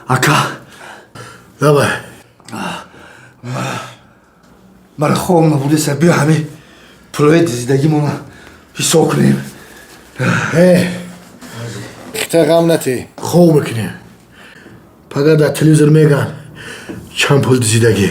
Ака. Давай. Мара хоб набудеса, биё, ҳами пулои дизидагимона ҳисоб кунем. Э, хита ғам натӣ, хоб мекунем. Пага дар телевизор меган, чанд пул дизидагӣ.